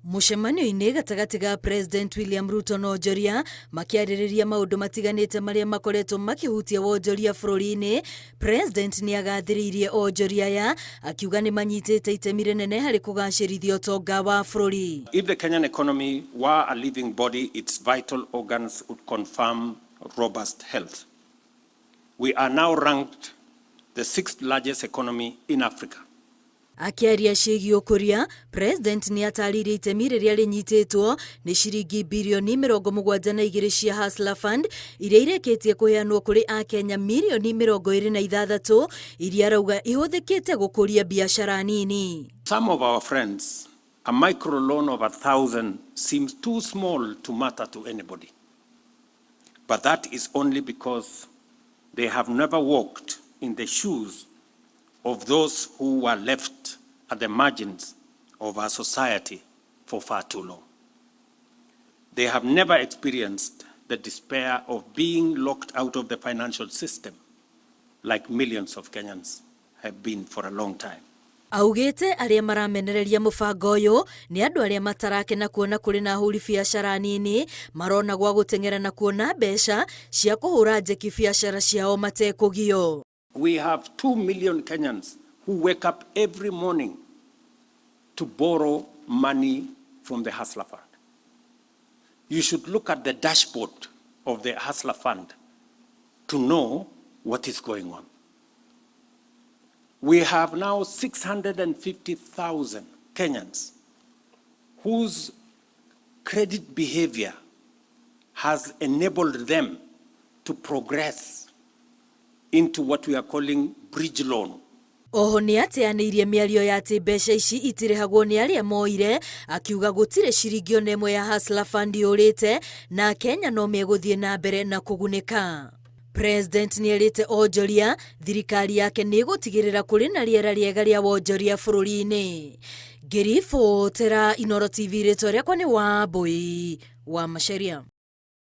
Mũcemanio-inĩ gatagatĩ ga President William Ruto na onjoria makĩarĩrĩria maũndũ matiganĩte marĩa makoretwo makĩhutia wonjoria bũrũri-inĩ, President nĩagathĩrĩirie onjoria aya akiuga nĩmanyitĩte itemi rĩnene harĩ kũgacĩrithia ũtonga wa bũrũri. If the Kenyan economy were a living body, its vital organs would confirm robust health. We are now ranked the sixth largest economy in Africa. Akĩaria ciĩgiĩ ũkũria, President nĩatarĩirie itemi rĩrĩa rĩnyitĩtwo nĩ ciringi birioni 72 cia Hustler Fund iria irĩkĩtie kũheanwo kũrĩ akenya mirioni 26 iria arauga ihũthĩkĩte gũkũria biacara nini. Some of our friends, a microloan of 1,000 seems too small to matter to anybody. But that is only because they have never walked in the shoes of those who were left at the margins of our society for far too long. They have never experienced the despair of being locked out of the financial system like millions of Kenyans have been for a long time. Augĩte arĩa maramenereria mũbango ũyũ nĩ andũ arĩa matarakena kuona kũrĩ na ahũri biacara nini marona gwa gũteng'era na kuona mbeca cia kũhũra njeki biacara ciao matekũgio. We have 2 million Kenyans who wake up every morning to borrow money from the Hustler Fund. You should look at the dashboard of the Hustler Fund to know what is going on. We have now 650,000 Kenyans whose credit behavior has enabled them to progress into what we are calling bridge loan. Oho nĩ ateanĩirie mĩario ya atĩ mbeca ici itirĩhagwo nĩ arĩa moire, akiuga gũtirĩ ciringi ona ĩmwe ya Hustler Fund yũrĩte na Kenya no megũthiĩ na mbere na kũgunĩka. President nĩerĩte onjoria thirikari yake nĩ ĩgũtigĩrĩra kũrĩ na rĩera rĩega rĩa wonjoria bũrũri-inĩ. Ngĩribotera Inooro TV, rĩtwa rĩakwa nĩ Wambui wa Macharia.